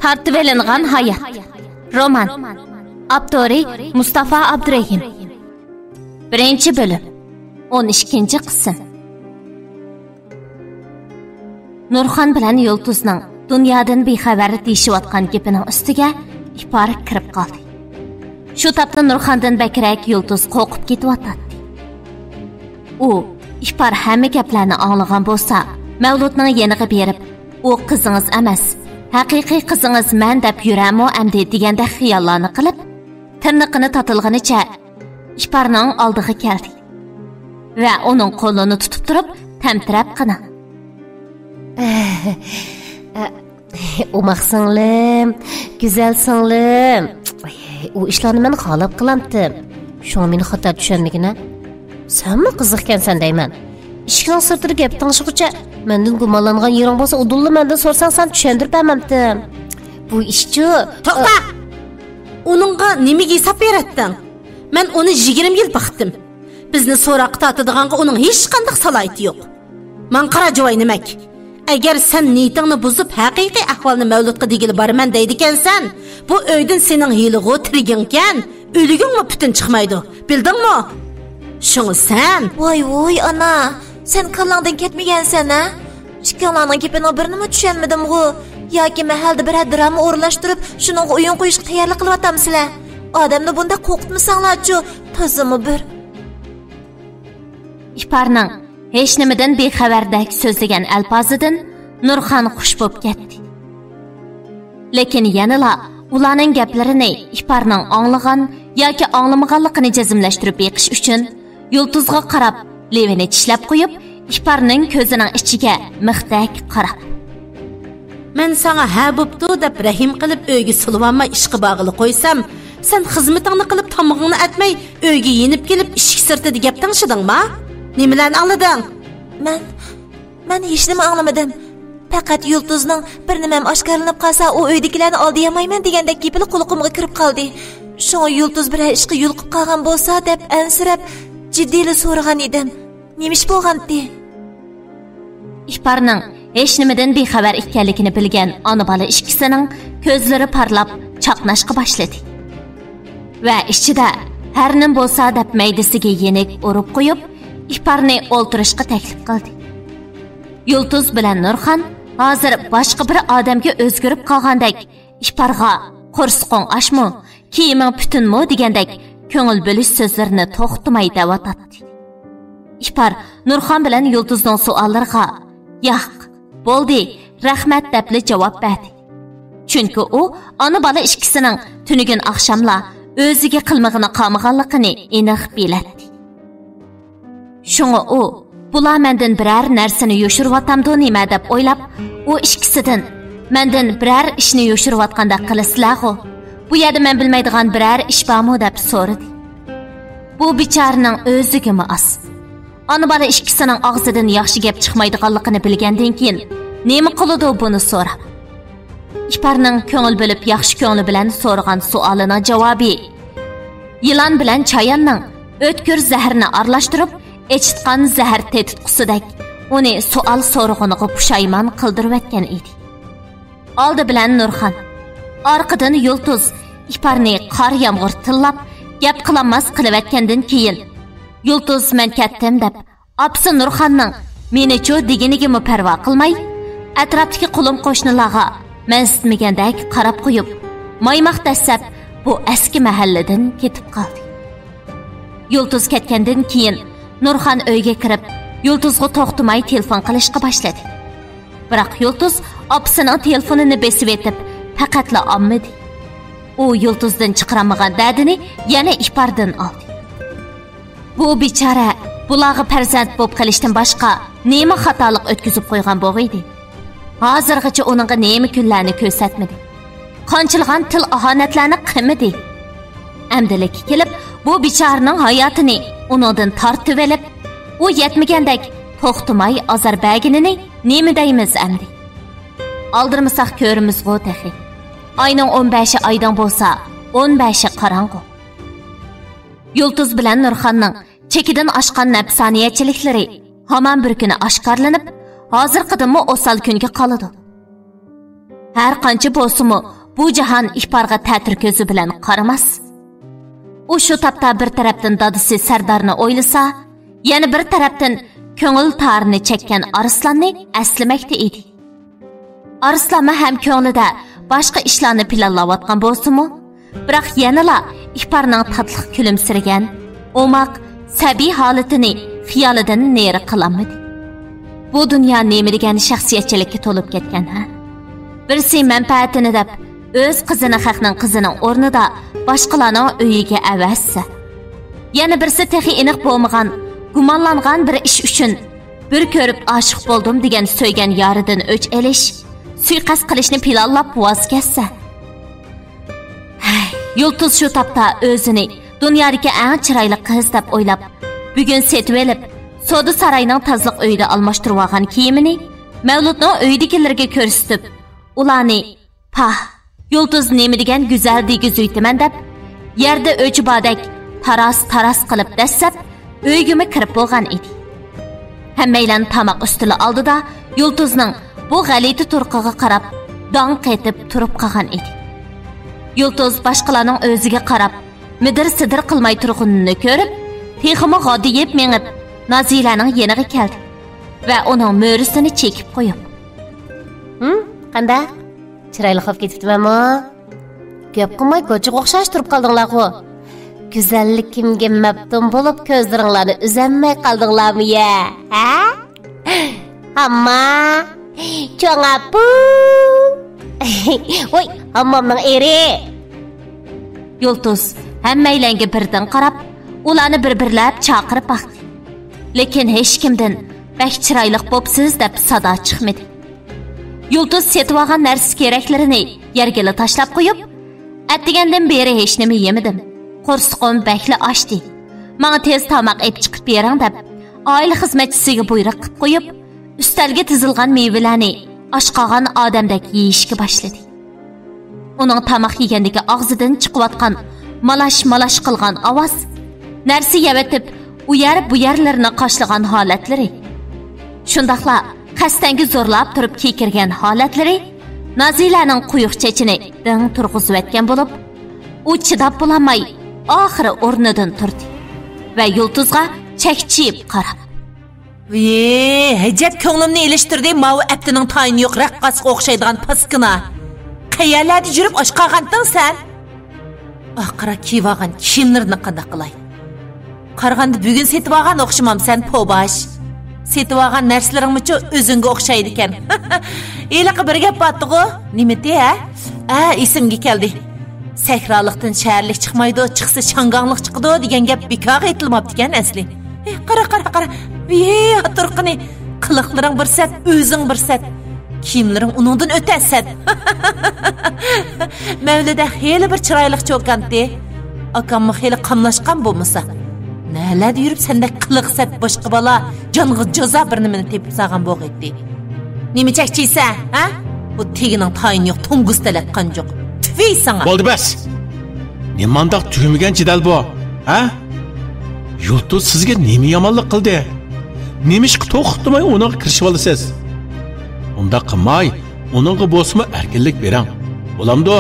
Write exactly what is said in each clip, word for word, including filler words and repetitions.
تارتىۋېلىنغان ھايات. رومان. ئاپتورى مۇستافا ئابدۇرېھىم. بىرىنچى بۆلۈم. ئون ئىككىنچى قىسىم. نۇرخان بىلەن يۇلتۇزنىڭ دۇنيادىن بىخەۋەر دېيىشىۋاتقان گېپىنىڭ ئۈستىگە ئىپار كىرىپ قالدى. شۇ تاپتا نۇرخاندىن بەكرەك يۇلتۇز قورقۇپ كېتىۋاتاتتى. ئۇ، ئىپار ھەممە گەپلەرنى ئاڭلىغان بولسا، مەۋلۇتنىڭ يېنىغا بېرىپ، «ئۇ قىزىڭىز ئەمەس، ھەقىقىي قىزىڭىز مەن دەپ يۈرەرمۇ ئەمدى؟» دېگەندەك خىياللارنى قىلىپ، تىرنىقىنى تاتىلىغىنىچە ئىپارنىڭ ئالدىغا كەلدى ۋە ئۇنىڭ قولىنى تۇتۇپ تۇرۇپ، تەمتىرەپ قىنا. ئوماق سىڭلىم، گۈزەل سىڭلىم، ئۇ ئىشلارنى مەن خالاپ قىلامتىم. شۇڭا مېنى خاتا چۈشەنمىگىنە. سەنمۇ قىزىقكەنسەن دەيمەن. ئىشىكنىڭ سىرتىدا گەپ تىڭشىغۇچە، مەندىن گۇمانلانغان يېرىڭ بولسا، ئۇدۇللا مەندىن سورىساڭ، سەن چۈشەندۈرۈپ بەرمەمتىم. بۇ ئىشچۇ. توختا! ئۇنىڭغا نېمىگە ھېساب بېرەتتىڭ؟ مەن ئۇنى يىگىرمە يىل باقتىم. بىزنى سوراققا تارتىدىغانغا ئۇنىڭ ھېچقانداق سالاھىيىتى يوق. ماڭا قارا، جۇۋاينىمەك. ئەگەر سەن نىيىتىڭنى بۇزۇپ، ھەقىقىي ئەھۋالنى مەۋلۇتقا دېگىلى بارىمەن دەيدىكەنسەن، بۇ ئۆيدىن سېنىڭ ھېلىغۇ تىرىكىڭكەن، ئۆلۈكۈڭمۇ پۈتۈن چىقمايدۇ. بىلدىڭمۇ؟ شۇڭا سەن. ۋاي، ۋوي، ئانا، سەن كاللاڭدىن كەتمىگەنسەن، ھە؟ ئىككىڭلارنىڭ گېپىنىڭ بىرىنىمۇ چۈشەنمىدىمغۇ؟ ياكى مەھەلدە بىرەر دىراما ئورۇنلاشتۇرۇپ، شۇنىڭغا ئويۇن قويۇشقا تەييارلىق قىلىۋاتامسىلەر؟ ئادەمنى بۇنداق قورقۇتمىساڭلارچۇ، تازىمۇ بىر. ئىپارنىڭ ھېچنېمىدىن بىخەۋەردەك سۆزلىگەن ئەلپازىدىن نۇرخان خۇش بولۇپ كەتتى. لېكىن يەنىلا ئۇلارنىڭ گەپلىرىنى ئىپارنىڭ ئاڭلىغان ياكى ئاڭلىمىغانلىقىنى جەزملەشتۈرۈپ بېقىش ئۈچۈن، يۇلتۇزغا قاراپ، لېۋىنى چىشلەپ قويۇپ، ئىپارنىڭ كۆزىنىڭ ئىچىگە مىختەك قاراپ. مەن ساڭا ھە بوپتۇ دەپ رەھىم قىلىپ ئۆيگە سولىۋالماي ئىشقا بارغىلى قويسام، سەن خىزمىتىڭنى قىلىپ تامىقىڭنى ئەتمەي ئۆيگە يېنىپ كېلىپ ئىشىك سىرتىدا گەپ تىڭشىدىڭما؟ نېمىلەرنى ئاڭلىدىڭ؟ مەن، مەن ھېچنېمە ئاڭلىمىدىم. پەقەت يۇلتۇزنىڭ بىر نېمەم ئاشكارىلىنىپ قالسا، ئۇ ئۆيدىكىلەرنى ئالدىيالمايمەن دېگەندەك گېپىلا قۇلىقىمغا كىرىپ قالدى. شۇڭا يۇلتۇز بىرەر ئىشقا يولۇقۇپ قالغان بولسا دەپ ئەنسىرەپ، جىددىيلا سورىغان ئىدىم. نېمە ئىش بولغانتى؟ ئىپارنىڭ ھېچنېمىدىن بىخەۋەر ئىكەنلىكىنى بىلگەن ئانا-بالا ئىككىسىنىڭ كۆزلىرى پارلاپ، چاقناشقا باشلىدى. ۋە ئىچىدە ھەر نېمە بولسا دەپ مەيدىسىگە يېنىك ئۇرۇپ قويۇپ، ئىپارنى ئولتۇرۇشقا تەكلىپ قىلدى. يۇلتۇز بىلەن نۇرخان ھازىر باشقا بىر ئادەمگە ئۆزگىرىپ قالغاندەك، ئىپارغا «قورسىقىڭ ئاچمۇ، كىيىمىڭ پۈتۈنمۇ؟» دېگەندەك كۆڭۈل بۆلۈش سۆزلىرىنى توختىماي دەۋاتاتتى. ئىپار نۇرخان بىلەن يۇلتۇزنىڭ سوئاللىرىغا «ياق، بولدى، رەھمەت» دەپلا جاۋاب بەردى. چۈنكى ئۇ ئانا-بالا ئىككىسىنىڭ تۈنۈگۈن ئاخشاملا ئۆزىگە قىلمىغىنى قالمىغانلىقىنى ئېنىق بىلەتتى. شۇڭا ئۇ، «بۇلار مەندىن بىرەر نەرسىنى يوشۇرۇۋاتامدۇ نېمە؟» دەپ ئويلاپ، ئۇ ئىككىسىدىن، «مەندىن بىرەر ئىشنى يوشۇرۇۋاتقاندەك قىلىسىلەرغۇ؟ بۇ يەردە مەن بىلمەيدىغان بىرەر ئىش بارمۇ؟» دەپ سورىدى. بۇ بىچارىنىڭ ئۆزىگىمۇ ئاز. ئانا-بالا ئىككىسىنىڭ ئاغزىدىن ياخشى گەپ چىقمايدىغانلىقىنى بىلگەندىن كېيىن، نېمە قىلىدۇ بۇنى سوراپ؟ ئىپارنىڭ كۆڭۈل بۆلۈپ ياخشى كۆڭلى بىلەن سورىغان سوئالىنىڭ جاۋابى يىلان بىلەن چاياننىڭ ئۆتكۈر زەھىرىنى ئارىلاشتۇرۇپ ئېچىتقان زەھەر تېتىتقۇسىدەك ئۇنى سوئال سورىغىنىغا پۇشايمان قىلدۇرۇۋەتكەن ئىدى. ئالدى بىلەن نۇرخان، ئارقىدىن يۇلتۇز ئىپارنى قار يامغۇر تىللاپ، گەپ قىلالماس قىلىۋەتكەندىن كېيىن، يۇلتۇز «مەن كەتتىم» دەپ، ئاپىسى نۇرخاننىڭ «مېنىچۇ» دېگىنىگىمۇ پەرۋا قىلماي، ئەتراپتىكى قولۇم-قوشنىلارغا مەنسىتمىگەندەك قاراپ قويۇپ، مايماق دەسسەپ بۇ ئەسكى مەھەللىدىن كېتىپ قالدى. يۇلتۇز كەتكەندىن كېيىن، نۇرخان ئۆيگە كىرىپ، يۇلتۇزغا توختىماي تېلېفون قىلىشقا باشلىدى. بىراق يۇلتۇز ئاپىسىنىڭ تېلېفونىنى بېسىۋېتىپ، پەقەتلا ئالمىدى. ئۇ يۇلتۇزدىن چىقىرالمىغان دەردىنى يەنە ئىپاردىن ئالدى. بۇ بىچارە بۇلارغا پەرزەنت بولۇپ قېلىشتىن باشقا نېمە خاتالىق ئۆتكۈزۈپ قويغان بوغىيدى؟ ھازىرغىچە ئۇنىڭغا نېمە كۈنلەرنى كۆرسەتمىدى؟ قانچىلىغان تىل ئاھانەتلەرنى قىلمىدى؟ ئەمدىلىككە كېلىپ، بۇ بىچارىنىڭ ھاياتىنى ئۇنىڭدىن تارتىۋېلىپ، ئۇ يەتمىگەندەك توختىماي ئازار بەرگىنىنى نېمە دەيمىز ئەمدى؟ ئالدىرىمىساق كۆرىمىزغۇ تېخى. ئاينىڭ ئون بەشى ئايدىڭ بولسا، ئون بەشى قاراڭغۇ. يۇلتۇز بىلەن نۇرخاننىڭ چېكىدىن ئاشقان نەپسانىيەتچىلىكلىرى ھامان بىر كۈنى ئاشكارىلىنىپ، ھازىرقىدىنمۇ ئوسال كۈنگە قالىدۇ. ھەر قانچە بولسىمۇ، بۇ جاھان ئىپارغا تەتۈر كۆزى بىلەن قارىماس. ئۇ شۇ تاپتا بىر تەرەپتىن دادىسى سەردارنى ئويلىسا، يەنە بىر تەرەپتىن كۆڭۈل تارىنى چەككەن ئارسلاننى ئەسلىمەكتە ئىدى. ئارسلانمۇ ھەم كۆڭلىدە باشقا ئىشلارنى پىلانلاۋاتقان بولسىمۇ، بىراق يەنىلا ئىپارنىڭ تاتلىق كۈلۈمسىرىگەن، ئوماق، سەبىي ھالىتىنى خىيالىدىن نېرى قىلالمىدى. بۇ دۇنيا نېمە دېگەن شەخسىيەتچىلىككە تولۇپ كەتكەن، ھە؟ بىرسى مەنپەئەتىنى دەپ، ئۆز قىزىنى خەقنىڭ قىزىنىڭ ئورنىدا باشقىلارنىڭ ئۆيىگە ئەۋەتسە، يەنە بىرسى تېخى ئېنىق بولمىغان، گۇمانلانغان بىر ئىش ئۈچۈن بىر كۆرۈپ ئاشىق بولدۇم دېگەن سۆيگەن يارىدىن ئۆچ ئېلىش، سۇيىقەست قىلىشنى پىلانلاپ ۋاز كەچسە. ھەي، يۇلتۇز شۇ تاپتا ئۆزىنى دۇنيادىكى ئەڭ چىرايلىق قىز دەپ ئويلاپ، بۈگۈن سېتىۋېلىپ، سودا ساراينىڭ تازىلىق ئۆيىدە ئالماشتۇرۇۋالغان كىيىمىنى مەۋلۇتنىڭ ئۆيىدىكىلىرىگە كۆرسىتىپ، ئۇلارنى، پاھ، يۇلتۇز نېمە دېگەن گۈزەل دېگۈزۈيتىمەن دەپ، يەردە ئۆچى باردەك تاراس-تاراس قىلىپ دەسسەپ، ئۆيگىمۇ كىرىپ بولغان ئىدى. ھەممەيلەن تاماق ئۈستىلى ئالدىدا يۇلتۇزنىڭ بۇ غەلىتە تۇرقىغا قاراپ، داڭ قېتىپ تۇرۇپ قالغان ئىدى. يۇلتۇز باشقىلارنىڭ ئۆزىگە قاراپ، مىدىر-سىدىر قىلماي تۇرغىنىنى كۆرۈپ، تېخىمۇ غادىيىپ مېڭىپ، نازىلەنىڭ يېنىغا كەلدى ۋە ئۇنىڭ مۈرىسىنى چېكىپ قويۇپ، ھىم، قانداق؟ چىرايلىق بولۇپ كېتىپتىمەنمۇ؟ گەپ قىلماي گوچىغا ئوخشاش تۇرۇپ قالدىڭلارغۇ. گۈزەللىكىمگە مەپتۇن بولۇپ، كۆزلىرىڭلارنى ئۈزەلمەي قالدىڭلارمۇ يە؟ ھە؟ ھامما، چوڭ ئاپا. ۋوي، ھاممامنىڭ ئېرى. يۇلتۇز ھەممەيلەنگە بىردىن قاراپ، ئۇلارنى بىر-بىرلەپ چاقىرىپ باقتى. لېكىن ھېچكىمدىن «بەك چىرايلىق بوپسىز» دەپ سادا چىقمىدى. يۇلتۇز سېتىۋالغان نەرسە-كېرەكلىرىنى يەرگىلا تاشلاپ قويۇپ، «ئەتىگەندىن بېرى ھېچنېمە يېمىدىم. قورسىقىم بەكلا ئاچتى. ماڭا تېز تاماق ئېلىپ چىقىپ بېرىڭ» دەپ، ئائىلە خىزمەتچىسىگە بۇيرۇق قىلىپ قويۇپ، ئۈستەلگە تىزىلغان مېۋىلەرنى ئاچ قالغان ئادەمدەك يېيىشكە باشلىدى. ئۇنىڭ تاماق يېگەندىكى ئاغزىدىن چىقىۋاتقان مالاش-مالاش قىلغان ئاۋاز، نەرسە يەۋېتىپ، ئۇ يەر-بۇ يەرلىرىنى قاشلىغان ھالەتلىرى، شۇنداقلا قەستەنگە زورلاپ تۇرۇپ كېكىرگەن ھالەتلىرى نازىلەنىڭ قويۇق چېچىنى دىڭ تۇرغۇزۇۋەتكەن بولۇپ، ئۇ چىداپ بولالماي، ئاخىرى ئورنىدىن تۇردى ۋە يۇلتۇزغا چەكچىيىپ قاراپ، ۋىي، ھەجەپ كۆڭلۈمنى ئېلىشتۇردى ماۋۇ ئەپتىنىڭ تايىنى يوق رەققاسقا ئوخشايدىغان پاسكىنا. قەيەرلەردە يۈرۈپ ئاچ قالغانتىڭ سەن؟ ئاقىرا كىيىۋالغان كىيىملىرىنى قانداق قىلاي؟ قارىغاندا بۈگۈن سېتىۋالغان ئوخشىمامسەن، پوباش؟ سېتىۋالغان نەرسىلىرىڭمۇچۇ ئۆزۈڭگە ئوخشايدىكەن. ھېلىقى بىر گەپ بارتىغۇ، نېمىتى، ھە؟ ئە، ئېسىمگە كەلدى. سەھرالىقتىن شەھەرلىك چىقمايدۇ، چىقسا شاڭگاڭلىق چىقىدۇ دېگەن گەپ بىكارغا ئېيتىلماپتىكەن ئەسلى. ئېھ، قارا، قارا، قارا. ۋىي، تۇرقىنى. قىلىقلىرىڭ بىر سەت، ئۆزۈڭ بىر سەت. كىيىملىرىڭ ئۇنىڭدىن ئۆتە سەت. مەۋلىدە خېلى بىر چىرايلىق چوكانتى. ئاكاممۇ خېلى قاملاشقان بولمىسا. نەلەردە يۈرۈپ سەندەك قىلىق سەت باشقا بالا جانغا جازا بىر نېمىنى تېپىپ سالغان بولغىيتتى. نېمە چەكچىيسەن، ھە؟ بۇ تېگىنىڭ تايىنى يوق توڭگۇز تەلەت قانجۇق. تۈفەي ساڭا! بولدى بەس! نېمانداق تۈگىمىگەن جېدەل بۇ، ھە؟ يۇلتۇز سىزگە نېمە يامانلىق قىلدى؟ نېمىشقا توختىماي ئۇنىڭغا كىرىشىۋالىسىز؟ ئۇنداق قىلماي، ئۇنىڭغا بولسىمۇ ئەركىنلىك بېرىڭ. بولامدۇ؟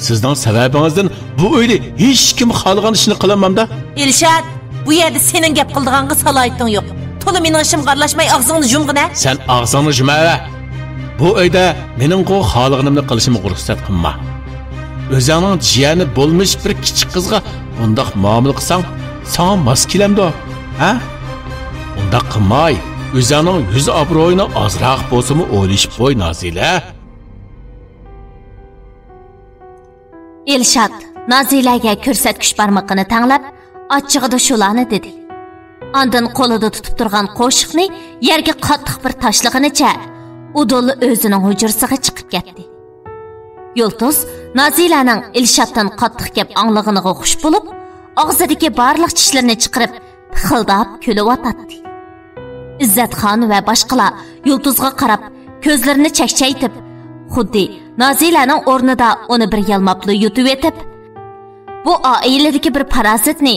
سىزنىڭ سەۋەبىڭىزدىن بۇ ئۆيدە ھېچكىم خالىغان ئىشنى قىلالمامدا؟ ئىلشات! بۇ يەردە سېنىڭ گەپ قىلىدىغانغا سالاھىيىتىڭ يوق. تولا مېنىڭ ئىشىمغا ئارىلاشماي ئاغزىڭنى يۇمغىنە. سەن ئاغزىڭنى يۇمۇۋەر. بۇ ئۆيدە مېنىڭغۇ خالىغىنىمنى قىلىشىمغا رۇخسەت قىلما. ئۆزۈڭنىڭ جىيەنى بولمىش بىر كىچىك قىزغا بۇنداق مۇئامىلە قىلساڭ، ساڭا ماس كېلەمدۇ؟ ھە؟ ئۇنداق قىلماي، ئۆزۈڭنىڭ يۈز ئابرۇيىنى ئازراق بولسىمۇ ئويلىشىپ قوي، نازىلە. ئىلشات نازىلەگە كۆرسەتكۈچ بارمىقىنى تەڭلەپ، ئاچچىقىدا شۇلارنى دېدى. ئاندىن قولىدا تۇتۇپ تۇرغان قوشۇقنى يەرگە قاتتىق بىر تاشلىغىنىچە، ئۇدۇل ئۆزىنىڭ ھۇجرىسىغا چىقىپ كەتتى. يۇلتۇز نازىلەنىڭ ئىلشاتتىن قاتتىق گەپ ئاڭلىغىنىغا خۇش بولۇپ، ئاغزىدىكى بارلىق چىشلىرىنى چىقىرىپ، پىخىلداپ كۈلۈۋاتاتتى. ئىززەتخان ۋە باشقىلار يۇلتۇزغا قاراپ، كۆزلىرىنى چەكچەيتىپ، خۇددى نازىلەنىڭ ئورنىدا ئۇنى بىر يالماپلا يۇتۇۋېتىپ، بۇ ئائىلىدىكى بىر پارازىتنى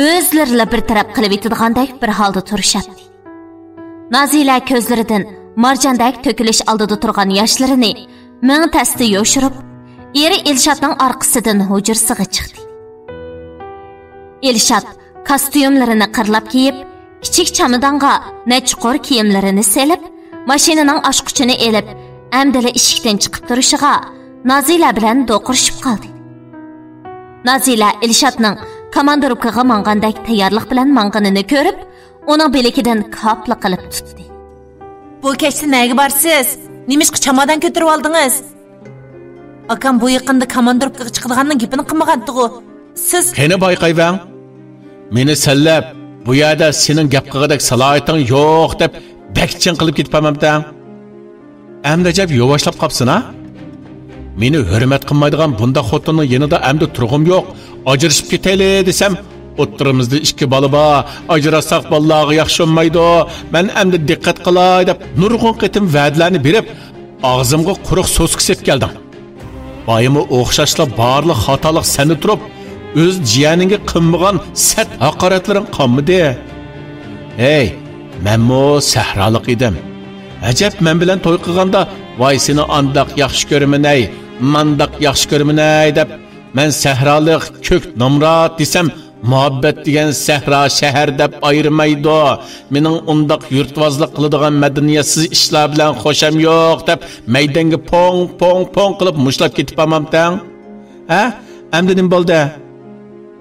ئۆزلىرىلا بىر تەرەپ قىلىۋېتىدىغاندەك بىر ھالدا تۇرۇشاتتى. نازىلە كۆزلىرىدىن مارجاندەك تۆكۈلۈش ئالدىدا تۇرغان ياشلىرىنى مىڭ تەستە يوشۇرۇپ، ئېرى ئىلشاتنىڭ ئارقىسىدىن ھۇجرىسىغا چىقتى. ئىلشات كاستيۇملىرىنى قىرلاپ كىيىپ، كىچىك چامادانغا نەچچە قۇر كىيىملىرىنى سېلىپ، ماشىنىنىڭ ئاچقۇچىنى ئېلىپ، ئەمدىلا ئىشىكتىن چىقىپ تۇرۇشىغا نازىلە بىلەن دوقۇرۇشۇپ قالدى. نازىلە ئىلشاتنىڭ كاماندىروپكىغا ماڭغاندەك تەييارلىق بىلەن ماڭغىنىنى كۆرۈپ، ئۇنىڭ بىلىكىدىن كاپلا قىلىپ تۇتتى. بۇ كەچتە نەگە بارىسىز؟ نېمىشقا چامادان كۆتۈرۈۋالدىڭىز؟ ئاكام بۇ يېقىندا كاماندىروپكىغا چىقىدىغاننىڭ گېپىنى قىلمىغانتىغۇ. سىز قېنى بايقايۋەڭ. مېنى سەنلەپ، بۇ يەردە سېنىڭ گەپ قىلغۇدەك سالاھىيىتىڭ يوق دەپ بەك چىڭ قىلىپ كېتىپ قالمامتىڭ؟ ئەمدى ئەجەب يۇۋاشلاپ قاپسىنا؟ مېنى ھۆرمەت قىلمايدىغان بۇنداق خوتۇننىڭ يېنىدا ئەمدى تۇرغۇم يوق. ئاجرىشىپ كېتەيلى دېسەم، ئوتتۇرىمىزدا ئىككى بالا بار، ئاجراشساق بالىلارغا ياخشى بولمايدۇ، مەن ئەمدى دىققەت قىلاي دەپ نۇرغۇن قېتىم ۋەدىلەرنى بېرىپ، ئاغزىمغا قۇرۇق سوسكا سېلىپ كەلدىڭ. بايىمۇ ئوخشاشلا بارلىق خاتالىق سەندە تۇرۇپ، ئۆز جىيەنىڭگە قىلمىغان سەت ھاقارەتلىرىڭ قالمىدى. ھەي، مەنمۇ سەھرالىق ئىدىم. ئەجەب مەن بىلەن توي قىلغاندا، ۋاي سېنى ئانداق ياخشى كۆرىمەن ھەي، مانداق ياخشى كۆرىمەن ھەي دەپ، مەن سەھرالىق، كۆك نامرات دېسەم، مۇھەببەت دېگەن سەھرا، شەھەر دەپ ئايرىمايدۇ. مېنىڭ ئۇنداق يۇرتۋازلىق قىلىدىغان مەدەنىيەتسىز ئىشلار بىلەن خوشام يوق دەپ، مەيدەڭگە پوڭ، پوڭ، پوڭ قىلىپ مۇشتلاپ كېتىپ بارمامتىڭ؟ ھە؟ ئەمدى نېمە بولدى؟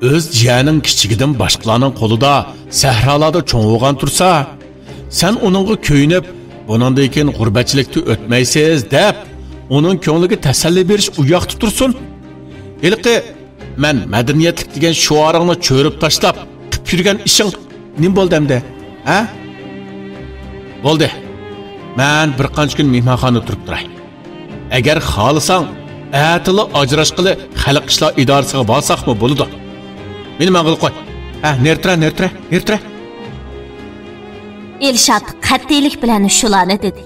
ئۆز جىيەنىڭ كىچىكىدىن باشقىلارنىڭ قولىدا، سەھرالاردا چوڭ بولغان تۇرسا، سەن ئۇنىڭغا كۆيۈنۈپ، بۇنىڭدىن كېيىن غۇربەتچىلىكتە ئۆتمەيسىز دەپ، ئۇنىڭ كۆڭلىگە تەسەللى بېرىش ئۇ ياقتا تۇرسۇن. ھېلىقى مەن مەدەنىيەتلىك دېگەن شوئارىڭنى چۆرۈپ تاشلاپ قىپ يۈرگەن ئىشىڭ نېمە بولدى ئەمدى؟ ھە؟ بولدى. مەن بىر قانچە كۈن مېھمانخانىدا تۇرۇپ تۇراي. ئەگەر خالىساڭ، ئەتىلا ئاجراشقىلى خەلق ئىشلار ئىدارىسىغا بارساقمۇ بولىدۇ. مېنى ماڭغىلى قوي. ھە، نېرى تۇرە، نېرى تۇرە، نېرى تۇرە. ئىلشات قەتئىيلىك بىلەن شۇلارنى دېدى.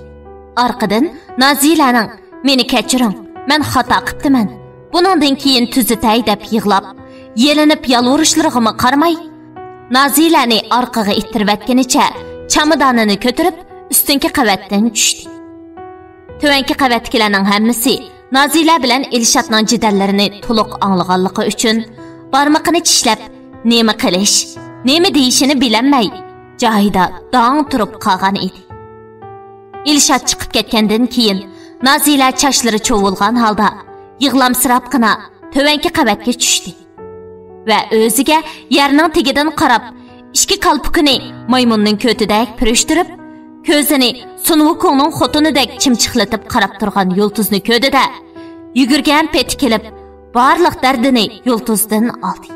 ئارقىدىن نازىلەنىڭ، مېنى كەچۈرۈڭ، مەن خاتا قىپتىمەن، بۇنىڭدىن كېيىن تۈزىتەي دەپ يىغلاپ، يېلىنىپ يالۋۇرۇشلىرىغىمۇ قارىماي، نازىلەنى ئارقىغا ئىتتىرىۋەتكىنىچە چامادانىنى كۆتۈرۈپ ئۈستۈنكى قەۋەتتىن چۈشتى. تۆۋەنكى قەۋەتتىكىلەرنىڭ ھەممىسى نازىلە بىلەن ئىلشاتنىڭ جېدەللىرىنى تولۇق ئاڭلىغانلىقى ئۈچۈن، بارمىقىنى چىشلەپ، نېمە قىلىش، نېمە دېيىشىنى بىلەلمەي، جايىدا داڭ تۇرۇپ قالغان ئىدى. ئىلشات چىقىپ كەتكەندىن كېيىن، نازىلە چاچلىرى چۇۋۇلغان ھالدا يىغلامسىراپقىنا تۆۋەنكى قەۋەتكە چۈشتى. ۋە ئۆزىگە يەرنىڭ تېگىدىن قاراپ، ئىككى كالپۇكىنى مايمۇننىڭ كۆتىدەك پۈرۈشتۈرۈپ، كۆزىنى سۇن ۋۇكۇڭنىڭ خوتۇنىدەك چىمچىقلىتىپ قاراپ تۇرغان يۇلتۇزنى كۆردى-دە، يۈگۈرگەن پېتى كېلىپ، بارلىق دەردىنى يۇلتۇزدىن ئالدى.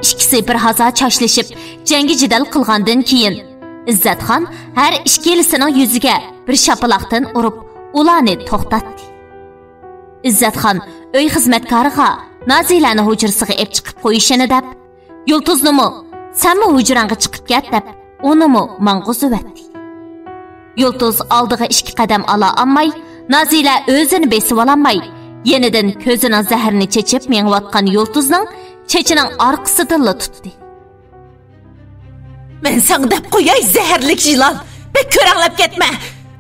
ئىككىسى بىر ھازا چاچلىشىپ، جەڭگى جېدەل قىلغاندىن كېيىن، ئىززەتخان ھەر ئىككىلىسىنىڭ يۈزىگە بىر شاپىلاقتىن ئۇرۇپ، ئۇلارنى توختاتتى. ئىززەتخان ئۆي خىزمەتكارىغا نازىلەنى ھۇجرىسىغا ئېپ چىقىپ قويۇشىنى دەپ، يۇلتۇزنىمۇ، سەنمۇ ھۇجراڭغا چىقىپ كەت دەپ، ئۇنىمۇ ماڭغۇزۇۋەتتى. يۇلتۇز ئالدىغا ئىككى قەدەم ئالا ئالماي، نازىلە ئۆزىنى بېسىۋالالماي، يېنىدىن كۆزىنىڭ زەھىرىنى چېچىپ مېڭىۋاتقان يۇلتۇزنىڭ چېچىنىڭ ئارقىسىدىنلا تۇتتى. مەن ساڭا دەپ قوياي، زەھەرلىك يىلان! بەك كۆرەڭلەپ كەتمە!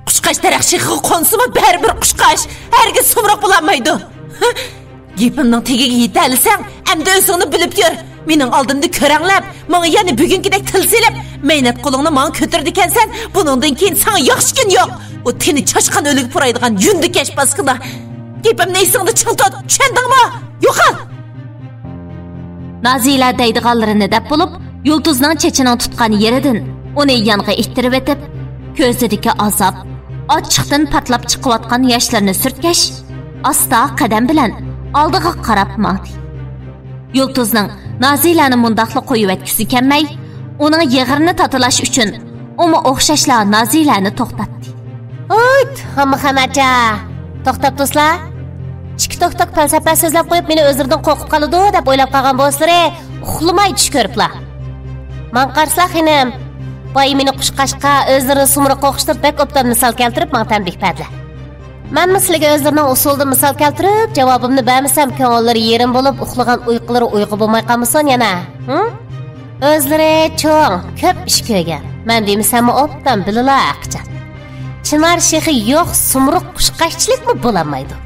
قۇشقاچ تەرەق شېخىغا قونسىمۇ، بەرىبىر قۇشقاچ، ھەرگىز سۇمرۇق بولالمايدۇ. ھە؟ گېپىمنىڭ تېگىگە يېتەلىسەڭ، ئەمدى ئۆزۈڭنى بىلىپ يۈر. مېنىڭ ئالدىمدا كۆرەڭلەپ، ماڭا يەنە بۈگۈنكىدەك تىل سېلىپ، مەينەت قولۇڭنى ماڭا كۆتۈرىدىكەنسەن، بۇنىڭدىن كېيىن ساڭا ياخشى كۈن يوق. ئۇ تېنى چاشقان ئۆلۈگە پۇرايدىغان يۇندىكەش پاسكىنا. گېپىمنى ئېسىڭدە چىڭ تۇت، چۈشەندىڭمۇ؟ يوقال! نازىلە دەيدىغانلىرىنى دەپ بولۇپ، يۇلتۇزنىڭ چېچىنىڭ تۇتقان يېرىدىن ئۇنى يانغا ئىتتىرىۋېتىپ، كۆزىدىكى ئازاب، ئاچچىقتىن پارتلاپ چىقىۋاتقان ياشلىرىنى سۈرتكەچ، ئاستا قەدەم بىلەن ئالدىغا قاراپ ماڭدى. يۇلتۇزنىڭ نازىلەنى مۇنداقلا قويۇۋەتكۈسى كەلمەي، ئۇنىڭ يىغىرىنى تاتىلاش ئۈچۈن، ئۇمۇ ئوخشاشلا نازىلەنى توختاتتى. ھويت، ھاممىخان ئاچا! توختاپ تۇرسىلا! ئىككى توك-توك پەلسەپە سۆزلەپ قويۇپ، مېنى ئۆزلىرىدىن قورقۇپ قالىدۇ دەپ ئويلاپ قالغان بولسىلىرى، ئۇخلىماي چۈش كۆرۈپلا. ماڭا قارىسىلا، خېنىم! بايا مېنى قۇشقاچقا، ئۆزلىرىنى سۇمرۇققا ئوخشىتىپ، بەك ئوبدان مىسال كەلتۈرۈپ، ماڭا تەنبىھ بەردىلەر. مەنمۇ سىلىگە ئۆزلىرىنىڭ ئۇسۇلىدا مىسال كەلتۈرۈپ، جاۋابىمنى بەرمىسەم، كۆڭۈللىرى يېرىم بولۇپ، ئۇخلىغان ئۇيقۇلىرى ئۇيقۇ بولماي قالمىسۇن يەنە. ھىم؟ ئۆزلىرى چوڭ، كۆپ ئىش كۆرگەن. مەن دېمىسەممۇ ئوبدان بىلىلا ھەقىچان. چىنار شېخى يوق سۇمرۇغ قۇشقاچچىلىكمۇ بولالمايدۇ.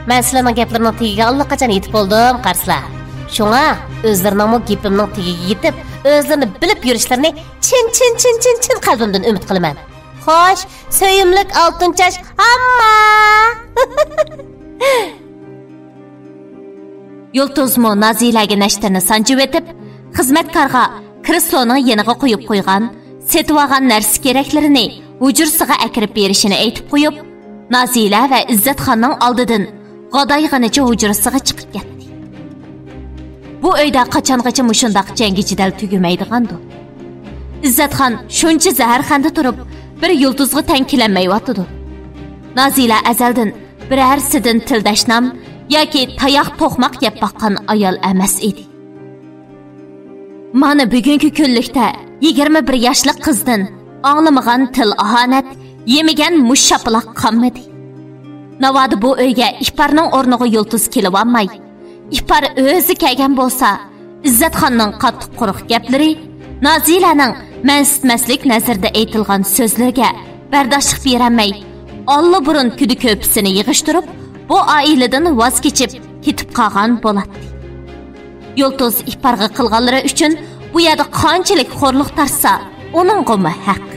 مەن سىلەرنىڭ گەپلىرىنىڭ تېگىگە ئاللىقاچان يېتىپ بولدۇم، قارىسىلەر. شۇڭا ئۆزلىرىنىڭمۇ گېپىمنىڭ تېگىگە يېتىپ، ئۆزلىرىنى بىلىپ يۈرۈشلىرىنى چىن، چىن، چىن، چىن، چىن قەلبىمدىن ئۈمىد قىلىمەن. خوش، سۆيۈملۈك ئالتۇن چاچ ئامما! يۇلتۇزمۇ نازىلەگە نەشتىرىنى سانجىۋېتىپ، خىزمەتكارغا كرېسلونىڭ يېنىغا قويۇپ قويغان، سېتىۋالغان نەرسە-كېرەكلىرىنى ھۇجرىسىغا ئەكىرىپ بېرىشىنى ئېيتىپ قويۇپ، نازىلە ۋە ئىززەتخاننىڭ ئالدىدىن غادايغىنىچە ھۇجرىسىغا چىقىپ كەتتى. بۇ ئۆيدە قاچانغىچە مۇشۇنداق جەڭگى-جېدەل تۈگىمەيدىغاندۇ؟ ئىززەتخان شۇنچە زەھەرخەندە تۇرۇپ، بىر يۇلتۇزغا تەڭ كېلەلمەيۋاتىدۇ. نازىلە ئەزەلدىن بىرەرسىدىن تىلدەشنام ياكى تاياق توقماق يەپ باققان ئايال ئەمەس ئىدى. مانا بۈگۈنكى كۈنلۈكتە يىگىرمە بىر ياشلىق قىزدىن ئاڭلىمىغان تىل-ئاھانەت، يېمىگەن مۇش شاپىلاق قالمىدى. ناۋادا بۇ ئۆيگە ئىپارنىڭ ئورنىغا يۇلتۇز كېلىۋالماي، ئىپار ئۆزى كەلگەن بولسا، ئىززەتخاننىڭ قاتتىق-قۇرۇق گەپلىرى، نازىلەنىڭ مەنسىتمەسلىك نەزىرىدە ئېيتىلغان سۆزلىرىگە بەرداشلىق بېرەلمەي، ئاللىبۇرۇن كۈدە-كۆپىسىنى يىغىشتۇرۇپ، بۇ ئائىلىدىن ۋاز كېچىپ كېتىپ قالغان بولاتتى. يۇلتۇز ئىپارغا قىلغانلىرى ئۈچۈن بۇ يەردە قانچىلىك خورلۇق تارتسا، ئۇنىڭغىمۇ ھەق.